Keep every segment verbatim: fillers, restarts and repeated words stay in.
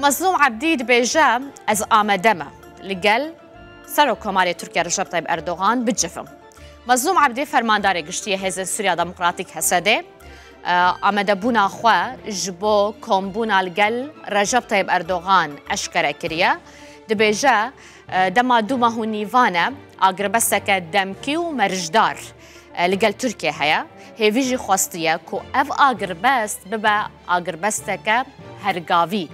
Mezlûm Ebdî dibêje, ez amade me li gel Serokkomarê Tirkiye Recep Tayyip Erdogan bicivim. Mezlûm Ebdî fermandarê giştî yê Hêzên Sûriya Demokratîk, H S D, e, amadebûna xwe ji bo kombûna li gel Recep Tayyip Erdogan eşkere kiriye. Dibêje, e, dema du mah û nîvan e agirbesteke demkî û mercdar, e, li gel Tirkiye heye. Hêvî jî xwestiye ku ev agirbest bibe agirbesteke hergavî.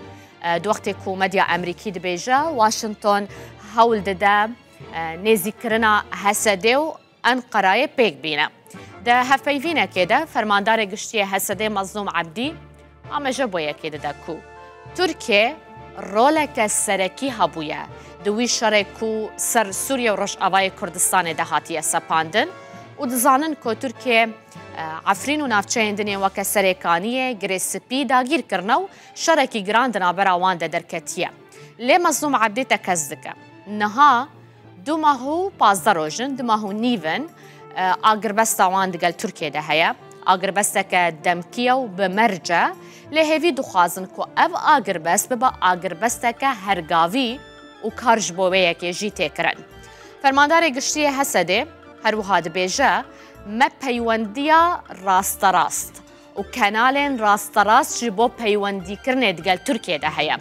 E, di wextê ku medya Emerîkî dibêje, Washington hewl dide, e, nêzîkkirina H S D û Enqerayê pêk bîne. Di hevpeyvînekê de fermandarê giştî yê H S D Mezlûm Ebdî ameje bo yekê dide ku Tirkiye roleke serekî hebûye di wî şerê ku ser Sûriye û Rojavayê Kurdistanê de hatiye sepandin û dizanin ku Tirkiye, e, Efrîn û navçeyên din ên weke Serêkaniyê, Girê Spî dagîr kirine û şerekî giran di navbera wan de derketiye. Lê Mezlûm Ebdî tekez dike. Niha du mah û pazdeh roj in, du mah û nîv in, e, agirbesta wan digel Tirkiye de heye. Agirbesteke demkî ye û bi merc e. Lê hêvî dixwazin ku ev agirbest bibe agirbesteke hergavî û kar ji bo wê yekê jî tê kirin. Fermandarê giştî yê H S D her wiha dibêje, me peywendiya rasterast û kenalên rasterast ji bo peywendîkirinê digel Tirkiye de heye.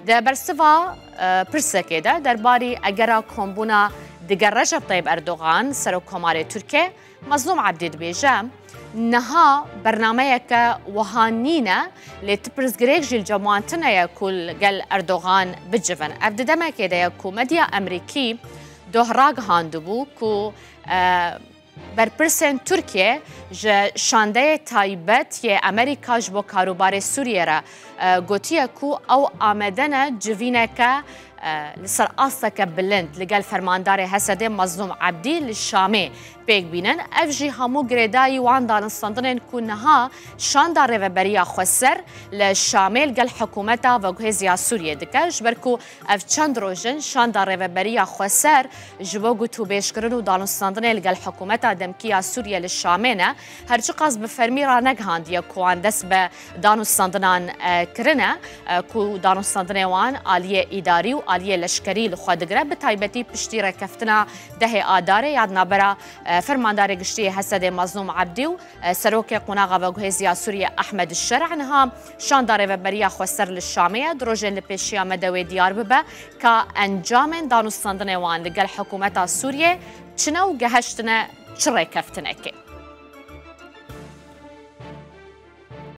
Di bersiva, e, pirsekê de derbarî egera kombûna digel Recep Tayyip Erdogan, Serokkomarê Tirkiye, Mezlûm Ebdî dibêje, niha bernameyeke wiha nîne, lê ti pirsgirêk jî li cem wan tune ye ku li gel Erdogan bicivin. Ev di demekê de ye ku medya Emerîkî doh ragihandibû ku, e, berpirsên Tirkiye ji şandeyê taybet yê Emerîka ji bo karûbarê Sûriye re, e, gotiye ku ew amade ne civîneke, e, li ser asteke bilind li gel fermandarê H S D Mezlûm Ebdî li Şamê pêk bînin. Ev jî hemû girêdayî wan danûstandinên ku niha şanda Rêveberiya Xweser li Şamê li gel hikûmeta veguhêzî ya Sûriyê dike, ji ber ku ev çend roj in şanda Rêveberiya Xweser ji bo gotûbêjkirin û danûstandinê li gel hikûmeta demkî ya Sûriye li Şamê ne, her çiqas bi fermî ranegihandiye ku wan dest bi danûstandinan, e, kirine, e, ku danûstandinê wan aliyê îdarî û aliyê leşkerî li xwe digire, bi taybetî piştî rêkeftina dehê Adarê ya di navbera, e, fermandarê giştî yê H S D Mezlûm Ebdî û, e, serokê qonaxa veguhêzî ya Sûriye Ehmed Şer'a. Niha şanda Rêveberiya Xweser li Şamê ye. Di rojên li pêşiya me de wê diyar bibe ka encamên danûstandinê wan li gel hikûmeta Sûriye çi ne û geheştine çi rêkeftinekê.